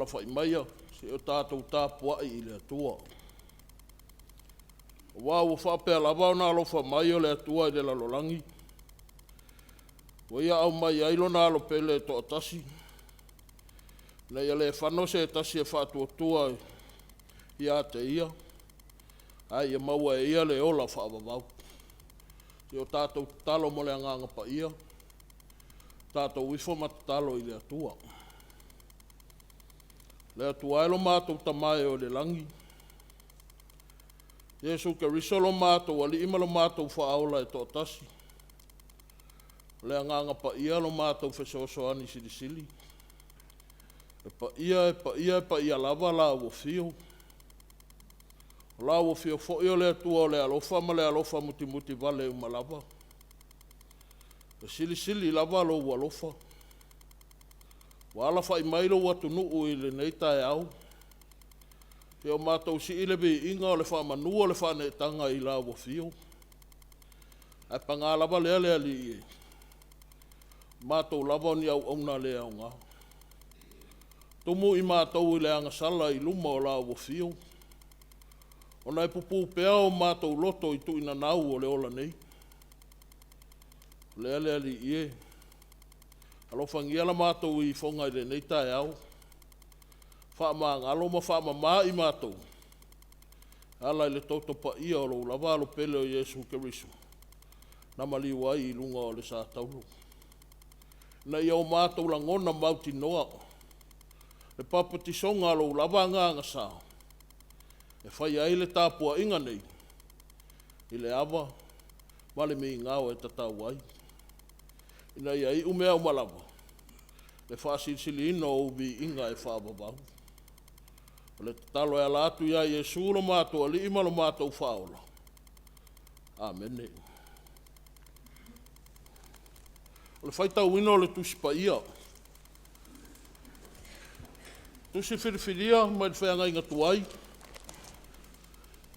Alafai maia se i o tatou tapuai i le Atua. Aua ua faapea lava ona alofa mai o le Atua i le lalolagi, ua Ia aumai ai Lona Alo pele e toatasi, ina ia le fano se tasi e faatuatua ia te Ia, ae ia maua e ia le ola faavavau. Se i o tatou tatalo mo le Agaga Paia, tatou ifo ma tatalo i le Atua. Le Atua e lo matou Tama e oo i le lagi, Iesu Keriso lo matou Alii ma lo matou Faaola e toatasi, o le Agaga Paia lo matou Fesoasoani Silisili, e paia, e paia, e paia lava la ua Afio. O la ua Afio foi o le Atua o le alofa ma le alofa mutimutivale uma lava, e silisili lava lou alofa. Ua alafai mai lou atunuu i lenei taeao, seia o matou sii le viiga o le faamanu o le faaneetaga i la ua Afio. Ae paga lava lea le Alii e, o matou lava o ni auauna le aoga. Tumu i matou i le agasala i luma o la ua Afio, ona e pupū pea o matou loto i tuuinanau o le ola nei. O lea le Alii e, alofagia la matou ifoga i lenei taeao, faamagalo ma faamama i matou, e ala i le toto paia o lou lava Alo pele o Iesu Keriso na maliu ai i luga o le satauro, ina ia o matou lagona mautinoa le papatisoga a lou lava Agaga Sa e faia ai le tapuaiga nei i le ava ma le migao e tatau ai, ina ia iu mea uma lava i le faasilisiliina o ou viiga e faavavau. O le tatalo e ala atu ia Iesu lo matou Alii ma lo matou Faaola. Amene. O le faitauina o le Tusi Paia. Tusi Filifilia mai le Feagaiga Tuai,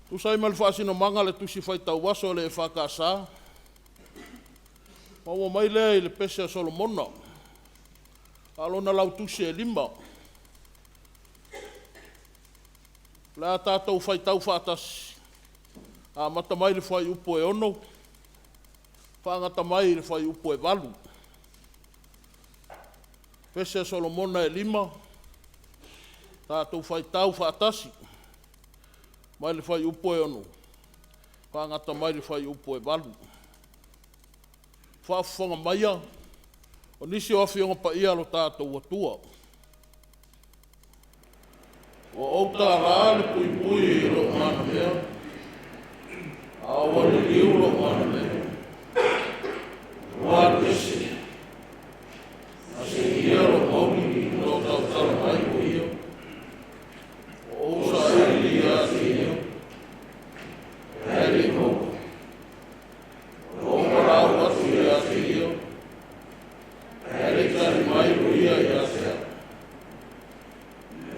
tusa ai ma le faasinomaga a le Tusi Faitau Aso a le EFKS, maua mai lea i le Pese a Solomona, a o lona lautusi e 5. O le a tatou faitau faatasi, amata mai le fuaiupu e 6, faagata mai i le fuaiupu e 8. Pese a Solomona e 5, tatou faitau faatasi mai le fuaiupu e 6 faagata mai le fuaiupu e 8. Faafofoga maia o nisi o Afioga Paia a lo tatou Atua. Ua ou tala le puipui i lou manamea, a ua liliu lou manamea. Ua alu ese, ma seia lou mauli ina ua tautala mai o ia. Ua ou saili ia te ia, ae le i maua. Ua ou valaau atu ia te ia, ae le i tali mai o ia ia te au.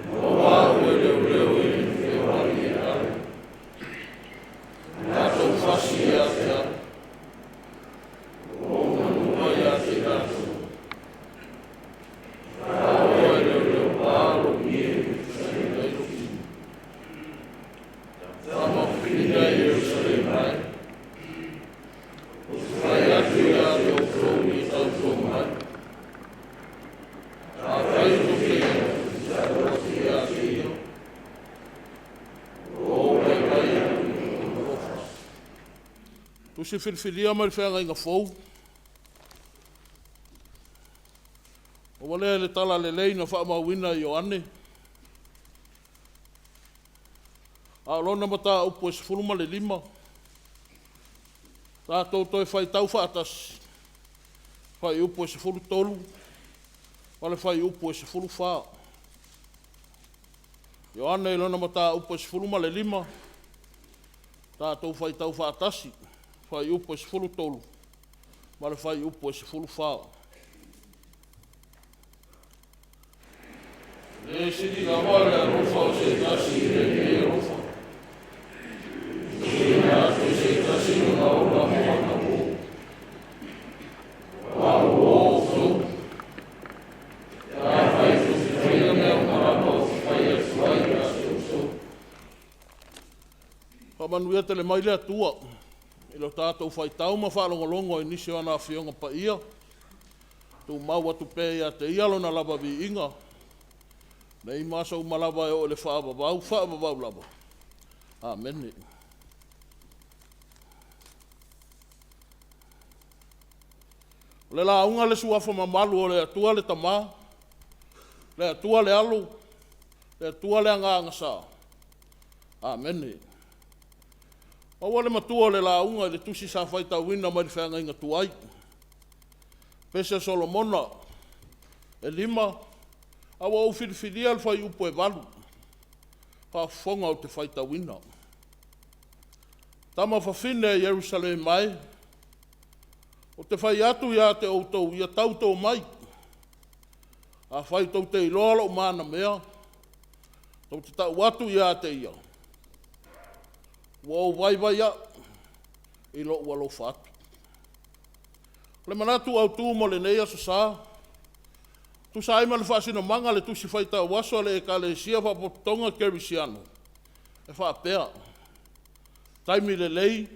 E maua au e leoleo i le feoai i lalo, latou fasi ia te au. Ua ou manua ia te i latou, e faoa e leoleo pa lou ie e saili ai lou tino. Tama Ierusalema e, ou te fai atu ia te outou i tautua mai. Afai tou te atu ia te ia, ua ou vaivai atu i lou alofa. Tusi Filifilia mai le Feagaiga Fou. Ua lea le tala lelei na faamauina e Ioane. A o lona mataupu e 15, tatou toe faitau faatasi, fuaiupu e 13 ma le fuaiupu e 14. Ioane i lona mataupu e 15, tatou faitau faatasi, fuaiupu e 13 ma le fuaiupu e 14. E le sili lava le alofa o se tasi i lenei alofa, e tuuina atu e se tasi lona ola mo ana uo. Aua ua o outou, pe afai tou te faia mea uma lava. Faamanuia tele mai le Atua i lo tatou faitau ma faalogologo i nisi o ana Afioga Paia, tumau atu pea ia te Ia Lona lava viiga, nei ma aso uma lava e oo i le faavavau, faavavau lava. Amene. O le lauga a le Suafa Mamalu o le Atua le Tama, le Atua le Alo, le Atua le Agaga Sa. Amene. Maua le matua o le lauga i le tusi sa faitauina mai le feagaiga tuai, Pese a Solomona e 5, ae ua ou filifilia le fuaiupu e 8 faafofoga ou te faitauina. Tama fafine a Ierusalema e, ou te fai atu ia te outou, ia tautō mai. Afai tou te iloa lou manamea, tou te tau atu ia te ia, ua ou vaivai au i lou alofa atu. O le manatu autu mo lenei Aso Sa, e tusa ai ma le faasinomaga a le Tusi Faitau Aso a le Ekalesia Faapotopotoga Kerisiano e faapea, taimi lelei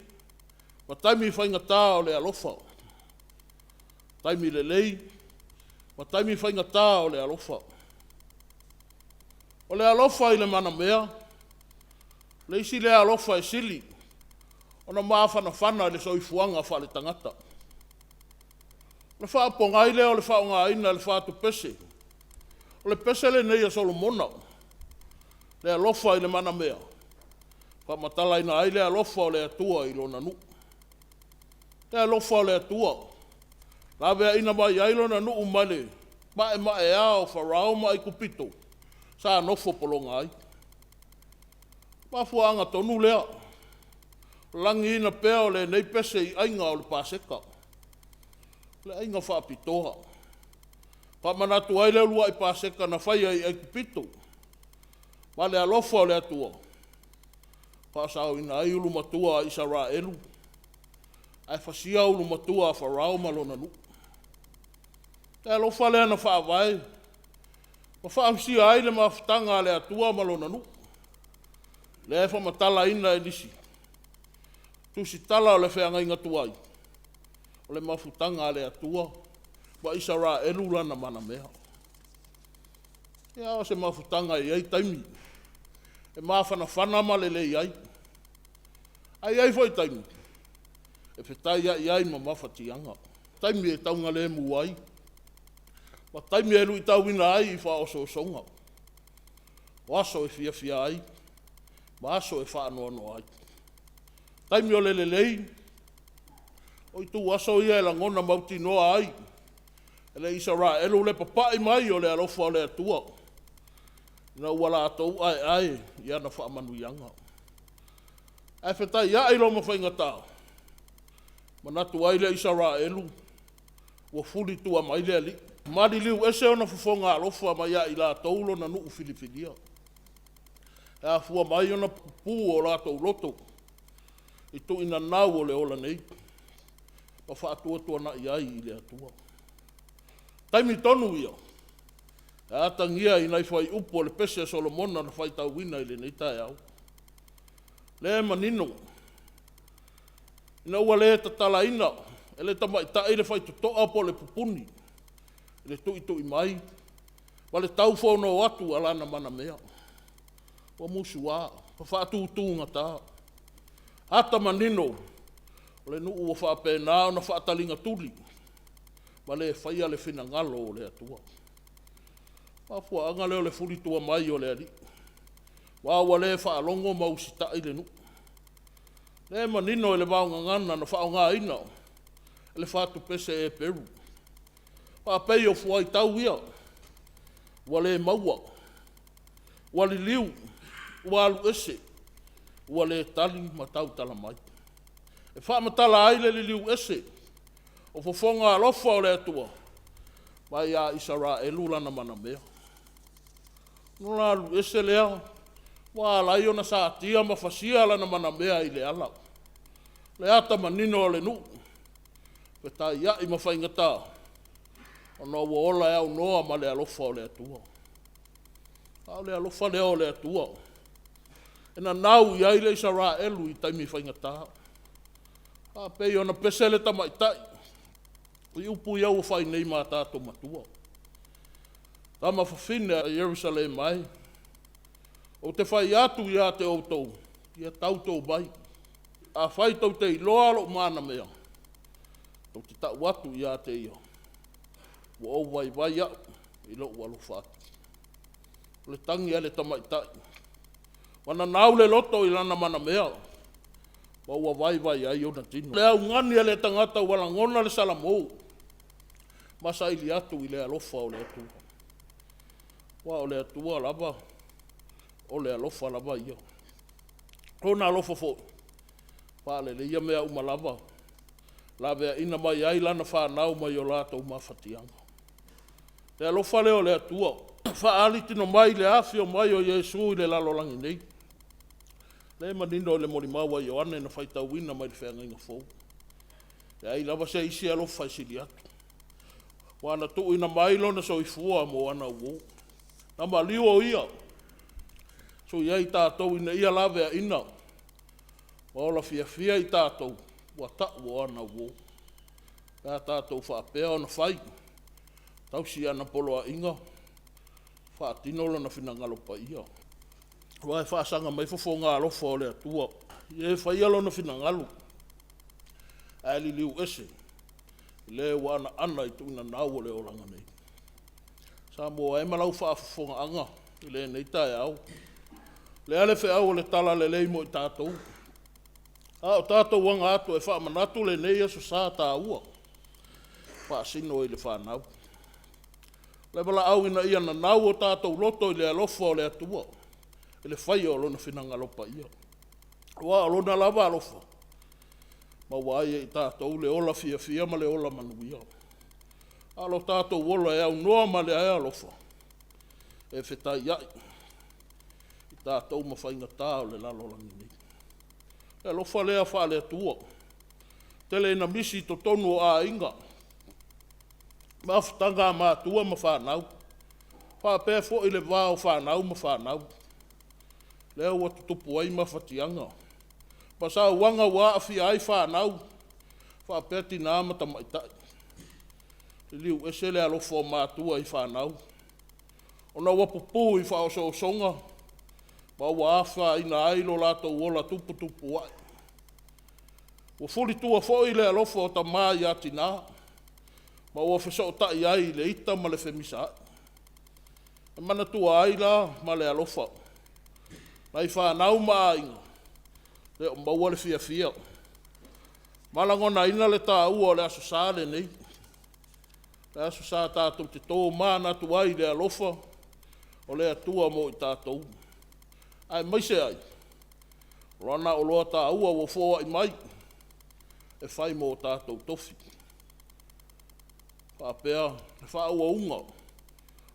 ma taimi faigata o le alofa. Taimi lelei ma taimi faigata o le alofa. O le alofa i le manamea, o le isi lea alofa e sili ona mafanafana i le soifuaga faaletagata. O le faaupuga ai lea o le faaaogaina o le fatu pese, o le pese lenei a Solomona, le alofa i le manamea, e faamatalaina ai le alofa o le Atua i Lona nuu. Le alofa o le Atua na laveaiina mai ai Lona nuu mai le maemaea o Farao ma Aikupito sa nofo pologa ai. O le mafuaaga tonu lea o le lagiina pea o lenei pese i aiga o le Paseka, le aiga faapitoa. E faamanatu ai le uluai Paseka na faia i Aikupito ma le alofa o le Atua na faasaoina ai ulu matua a Isaraelu ae fasia ulu matua a Farao ma lona nuu. Le alofa lea na faavae ma fausia ai le mafutaga a le Atua ma Lona nuu, lea e faamatalaina e nisi tusitala o le feagaiga tuai, o le mafutaga a le Atua ma Isaraelu lana manamea. Ia o se mafutaga e i ai taimi e mafanafana ma lelei ai, ae i ai foi taimi e fetaiai ai ma mafatiaga, taimi e taugalemu ai ma taimi e luitauina ai i faaosoosoga. O aso e fiafia ai ma aso e faanoanoa ai. O taimi o le lelei, o ituaso ia e lagona mautinoa ai e le Isaraelu le papai mai o le alofa o le Atua ina ua latou aeae i ana faamanuiaga. Ae fetaiai loa ma faigata, manatu ai le Isaraelu ua fulitua mai le Alii, maliliu ese ona fofoga alofa mai ia i latou lona nuu filifilia. E afua mai ona pupu o latou loto i tuinanau o le ola nei ma faatuatuanai ai i le Atua. O taimi tonu ia e atagia i nai fuaiupu o le Pese a Solomona na faitauina i lenei taeao, lea e manino ina ua le tatalaina e le tamaitai le faitotoa po o le pupuni i le tuitui mai ma le taufono atu a lana manamea, ua musua ma faatutugata. Ata manino o le nuu ua faapena ona faataligatuli ma le faia le finagalo o le Atua. O le mafuaaga lea o le fulitua mai o le Alii, aua ua le faalogo ma usitai le nuu. O lea e manino i le vaogagana na faaaogaina e le fatupese Eperu, faapei o fuaitau ia ua le maua, ua liliu, ua alu ese, ua le tali ma tautala mai. E faamatala ai le liliu ese o fofoga alofa o le Atua mai ia Isaraelu lana manamea. Ona alu ese lea ua ala ai ona satia ma fasia lana manamea i le ala. O le ata manino o le nuu, fetaiai ma faigata ona ua ola e aunoa ma le alofa o le Atua. A o le alofa lea o le Atua. E nanau i ai le Isaraelu i taimi faigata. Faapei ona pese le tamaitai i upu ia ua fai nei ma tatou matua. Tama fafine a Ierusalema e, ou te fai atu ia te outou, ia tauto mai. Afai tou te iloa lou manamea, ou te tau atu ia te ia, ua ou vaivai au i lou alofa atu. O le tagi a le tamaitai, ua nanau le loto i lana manamea, ma ua vaivai ai ona tino. Le augani a le tagata ua lagona le salamo ma saili atu i le alofa o le Atua. Aua o le Atua lava, o le alofa lava ia. O Lona alofa foi, e faaleleia mea uma lava, laveaina mai ai lana fanau mai o latou mafatiaga. Le alofa lea o le Atua e faaalitino mai le afio mai o Iesu i le lalolagi nei. O lea e manino i le molimau a Ioane na faitauina mai le Feagaiga Fou. E leai lava se isi alofa e sili atu, aua na tuuina mai lona soifua mo ana uo. Na maliu o Ia sui ai tatou ina ia laveaina ma ola fiafia i tatou ua tau o ana uo. Pe a tatou faapea ona fai, tausi ana poloaiga, faatino Lona finagalo paia. Aua e faasaga mai fofoga alofa o le Atua i e faia Lona finagalo, ae liliu ese i le ua anaana i tuunanau o le olaga nei. Samoa e ma lau faafofogaaga i lenei taeao, o le a le feau o le talalelei mo i tatou? A o tatou aga atu e faamanatu lenei Aso Sa taua e faasino i le fanau. O le valaau ina ia nanau o tatou loto i le alofa o le Atua i le faia o Lona finagalo paia. Aua o Lona lava alofa, e maua ai e i tatou le ola fiafia ma le ola manuia. A o lo tatou ola e aunoa ma le alofa, e fetaiai i tatou ma faigata o le lalolagi nei. O le alofa lea faale-Atua, ua tele ina misi i totonu o aiga, mafutaga a matua ma fanau, faapea foi le va o fanau ma fanau, lea ua tutupu ai mafatiaga ma sauaga ua aafia ai fanau faapea tina ma tamaitai. Liliu ese le alofa o matua i fanau ona ua pupu i faaososoga ma ua afaina ai lo latou ola tuputupuae. Ua fulitua foi le alofa o tama ia tina ma ua fesootai ai i le ita ma le femisaai. E manatua ai la ma le alofa nai fanau ma aiga e le o maua le fiafia ma lagonaina le taua o le Aso Sa lenei, le Aso Sa tatou te tomanatu ai i le alofa o le Atua mo i tatou, aemaise ai o Lana oloa taua ua foai mai e fai mo tatou tofi, faapea le faaauauina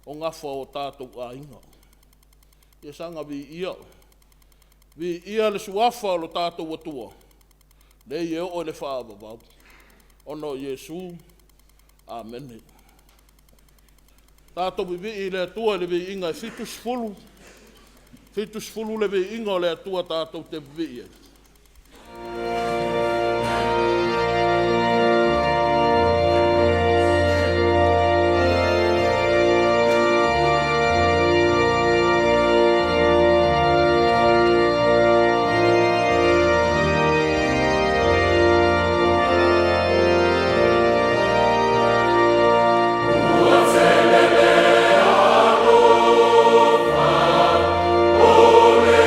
o gafa o tatou aiga. Ia saga viia, viia le Suafa o lo tatou Atua, lenei e oo i le faavavau, ona o Iesu. Amene. Tatou vivii i le Atua i le viiga e 70, 70 le viiga o le Atua tatou te vivii ai. Ua tele le alofa o le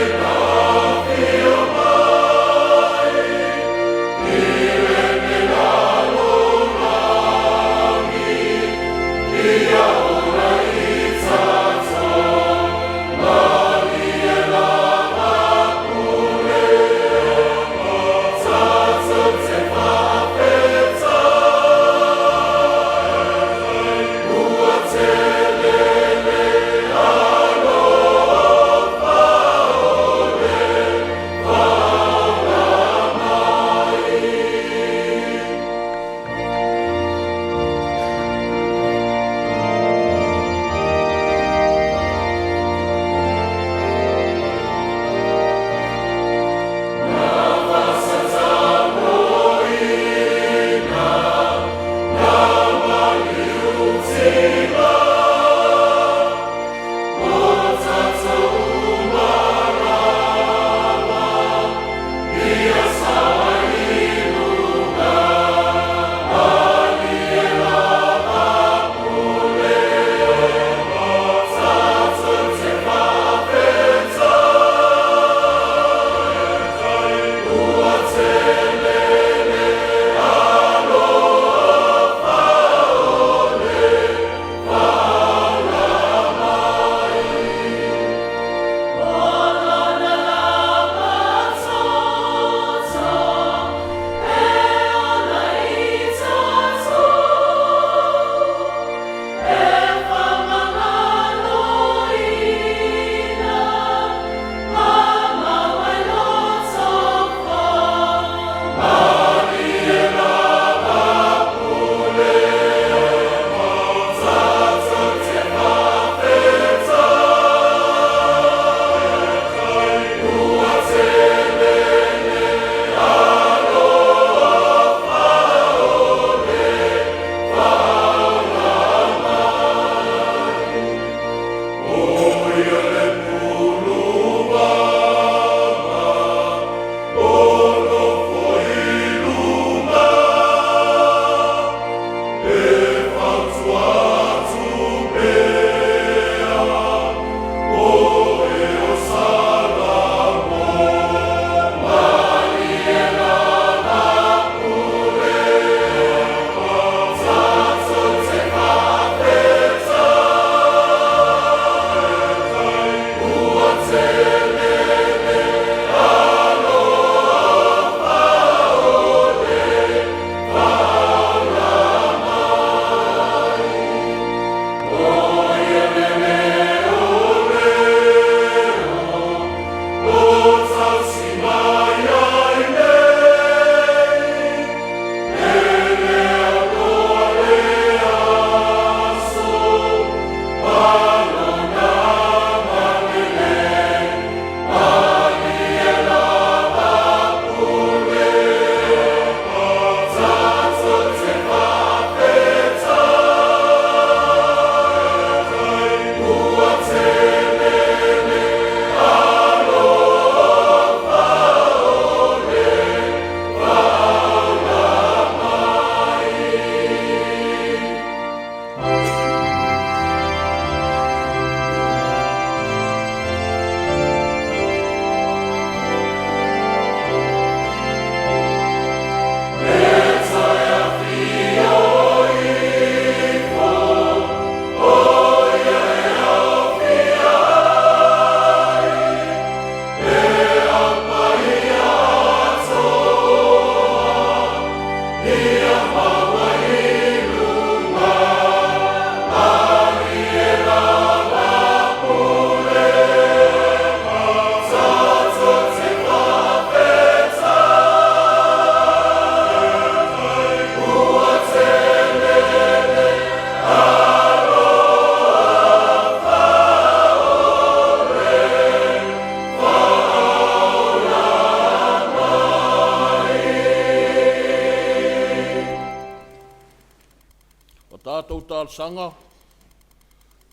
Tatou talosaga,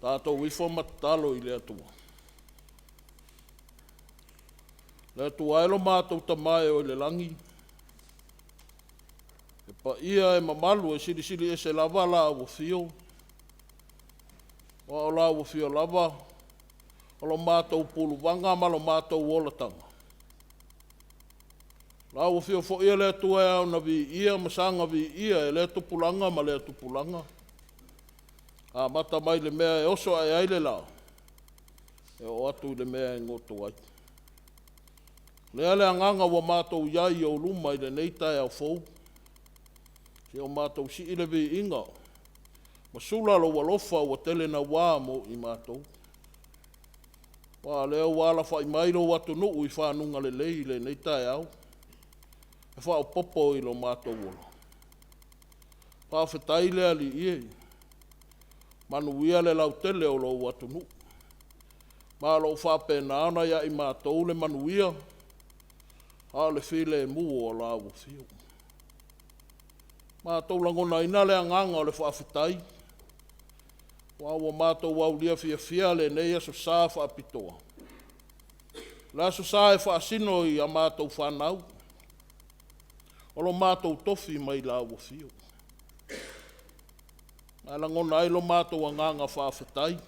tatou ifo ma tatalo i le Atua. Le Atua e lo matou Tama e oo i le lagi, e paia e mamalu e silisili ese lava Lau Afio, aua o lau Afio lava o lo matou puluvaga ma lo matou olataga. Lau Afio foi o le Atua e ao ona viia ma saga viia e lea tupulaga ma lea tupulaga, amata mai le mea e oso ae ai le la, e oo atu i le mea e goto ai. O lea le agaga ua matou i ai i ou luma i lenei taeao fou, seia o matou sii le viiga ma sula lou alofa ua tele naua mo i matou. Aua o lea ua alafai mai lou atunuu i fanuga lelei i lenei taeao, e faaopoopo i lo matou ola. Faafetai le Alii e, manuia le lautele o lou atunuu, ma o lo o faapena ona ia i matou le manuia, a o le filemu o lau Afio. Ua matou lagonaina le agaga o le faafetai, aua ua matou aulia fiafia lenei Aso Sa faapitoa, o le Aso Sa e faasino i a matou fanau, o lo matou tofi mai lau Afio. Ma e lagona ai lo matou agaga faafetai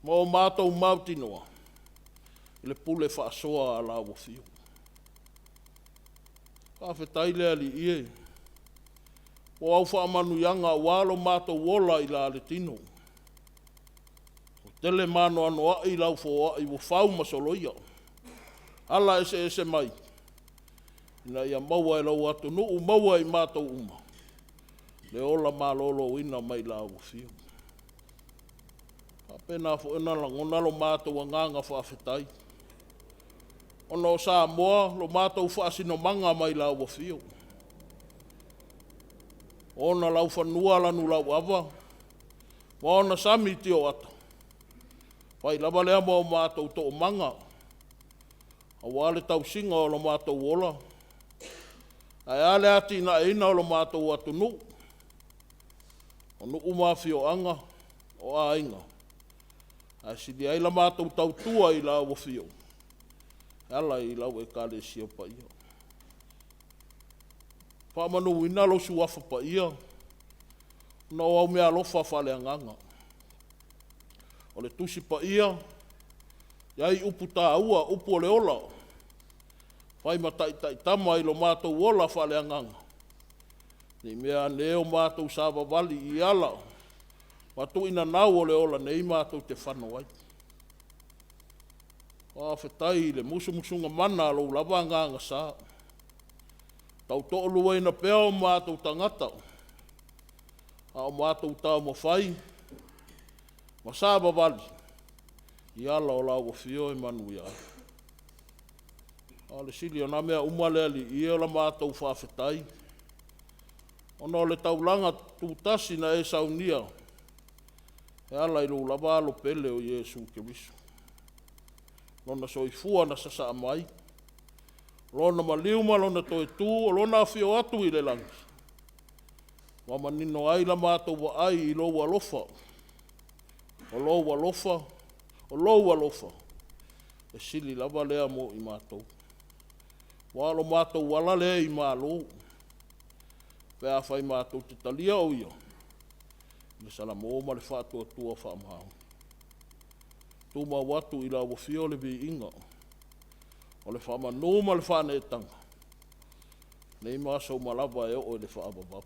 ma o matou mautinoa i le pule faasoa a lau Afio. Faafetai le Alii e, mo au faamanuiaga aua lo matou ola i la le tino. Ua tele ma anoanoai lau foai ua fau ma soloia, ala eseese mai ina ia maua e lou atunuu, maua e i matou uma le ola maloloina mai lau Afio. E faapena foi ona lagona lo matou agaga faafetai, ona o Samoa lo matou faasinomaga mai lau Afio, o ona laufanua lanulauava ma ona sami tioata, fai lava lea ma o matou toomaga aua le tausiga o lo matou ola, ae a le atinaeina o lo matou atunuu, o nuu ma afioaga, o aiga, ae sili ai la matou tautua i lau Afio e ala i lau Ekalesia Paia. Faamamaluina lou Suafa Paia ona o au meaalofa faaleagaga. O le Tusi Paia, e i ai upu taua, upu o le ola, e fai ma taitaitama i lo matou ola faaleagaga, ne i meaane ua matou savavali i ala ma tuinanau o le ola nei matou te fano ai. Faafetai i le musumusuga mana a lou lava Agaga Sa, tautoaluaina pea o matou tagata a o matou taumafai ma savavali i ala o lau Afio e manuia ai. A o le sili o na mea uma le Alii e, o le matou faafetai ona o le taulaga tutasi na e saunia e ala i lou lava Alo pele o Iesu Keriso, Lona soifua na sasaa mai, Lona maliu ma Lona toe tu, o Lona afio atu i le lagi, ua manino ai la matou vaai i lou alofa, o lou alofa, o lou alofa, e sili lava lea mo i matou. Aua o lo matou ala lea i malo, pe afai matou te talia o Ia, i le salamo ma le faatuatua faamaoni. E tumau atu i lau Afio le viiga, o le faamanu ma le faaneetaga, nei ma aso uma lava e oo i le faavavau.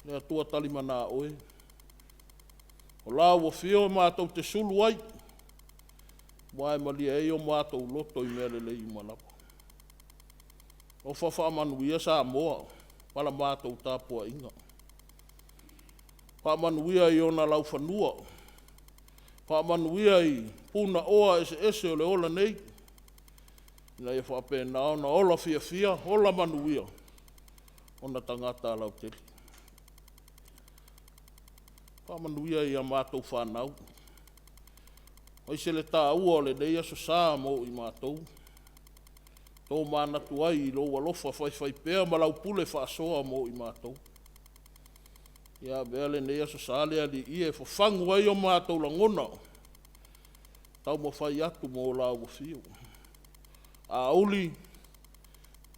Le Atua talimana Oe, o lau Afio matou te sulu ai, aua e malie ai o matou loto i mea lelei uma lava. Alofa faamanuia Samoa ma la matou tapuaiga, faamanuia i ona laufanua, faamanuia i punaoa eseese o le ola nei, ina ia faapena ona ola fiafia, ola manuia ona tagata lautele. Faamanuia i a matou fanau, aemaise le taua o lenei Aso Sa mo i matou, tomanatu ai i lou alofa faifaipea ma lau pule faasoa mo i matou. Ia avea lenei Aso Sa le Alii e fafagu ai o matou lagona, taumafai atu mo la ua afio. Auli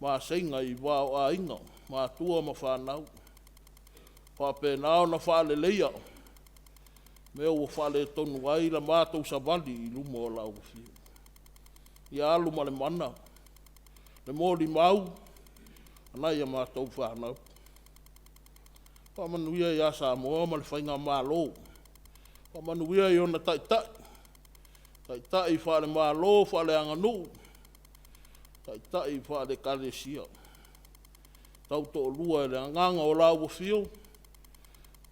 maseiga i va o aiga, matua ma fanau, faapena ona faaleleia mea ua faaletonu ai la matou savali i luma o lau Afio. Ia alu ma le mana le molimau a nai a matou fanau. Faamanuia ia Samoa ma le Faigamalo, faamanuia i ona taitai, taitai faale-Malo, faale-aganuu, taitai faale-Ekalesia, tautoalua i le agaga o la ua afio,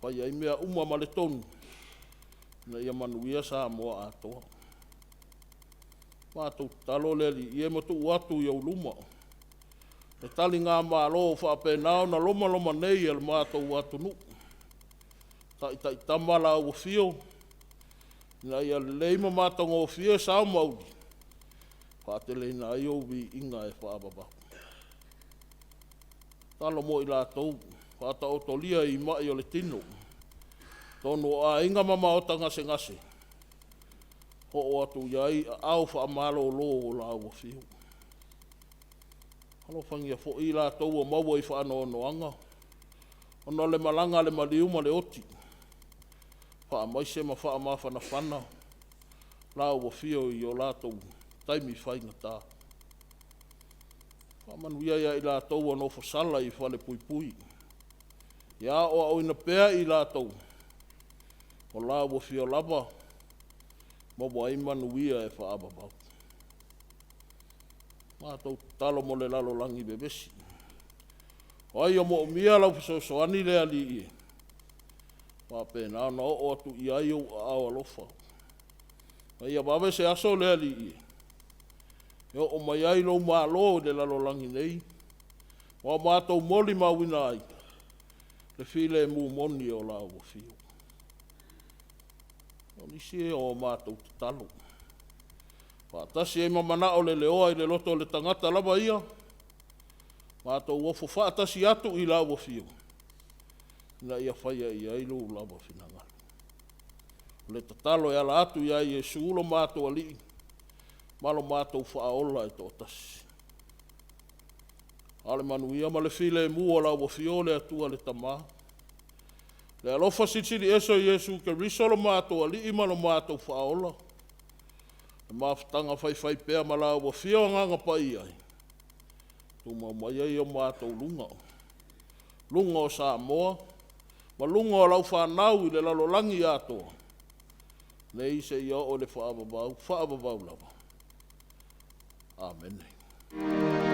fai ai mea uma ma le tonu ina ia manuia Samoa atoa. Matou tatalo le Alii e ma tuu atu i ou luma le taligamalo ua faapena ona lomaloma nei e le matou atunuu, taitaitama la ua afio, ina ia lelei ma matagofie sao ma uli, faateleina ai ou viiga e faavavau. Tatalo mo i latou ua faataotolia i mai o le tino, totonu o aiga ma maota gasegase, oo atu i ai aao faamalolo o la ua afio. Alofagia foi i latou ua maua i faanoanoaga ona o le malaga a le maliu ma le oti, faamaise ma faamafanafana la ua afio i o latou taimi faigata. Faamanuia ia i latou ua nofosala i falepuipui, ia aoaoina pea i latou o la ua afio lava maua ai manuia e faavavau. Matou tatalo mo le lalolagi vevesi, o ai o moomia lau fesoasoani le Alii e, faapena ona oo atu i ai ou aao alofa. A ia vave se aso le Alii e oo mai ai lou Malo i le lalolagi nei ma o matou molimauina ai le filemu moni o la ua afio. O nisi ia o a matou tatalo faatasi ai ma manao leleoa i le loto o le tagata lava ia, matou ofo faatasi atu i la ua afio, ina ia faia i ai lou lava finagalo. O le tatalo e ala atu ia Iesu lo matou Alii ma lo matou Faaola e toatasi. A o le manuia ma le filemu o la ua afio le Atua le Tama, le alofa Silisili Ese o Iesu Keriso lo matou Alii ma lo matou Faaola, le mafutaga faifaipea ma la ua afio Agaga Paia, tumau mai ai i o matou luga, luga o Samoa ma luga o lau fanau i le lalolagi atoa, nei seia oo i le faavavau, faavavau lava. Amene.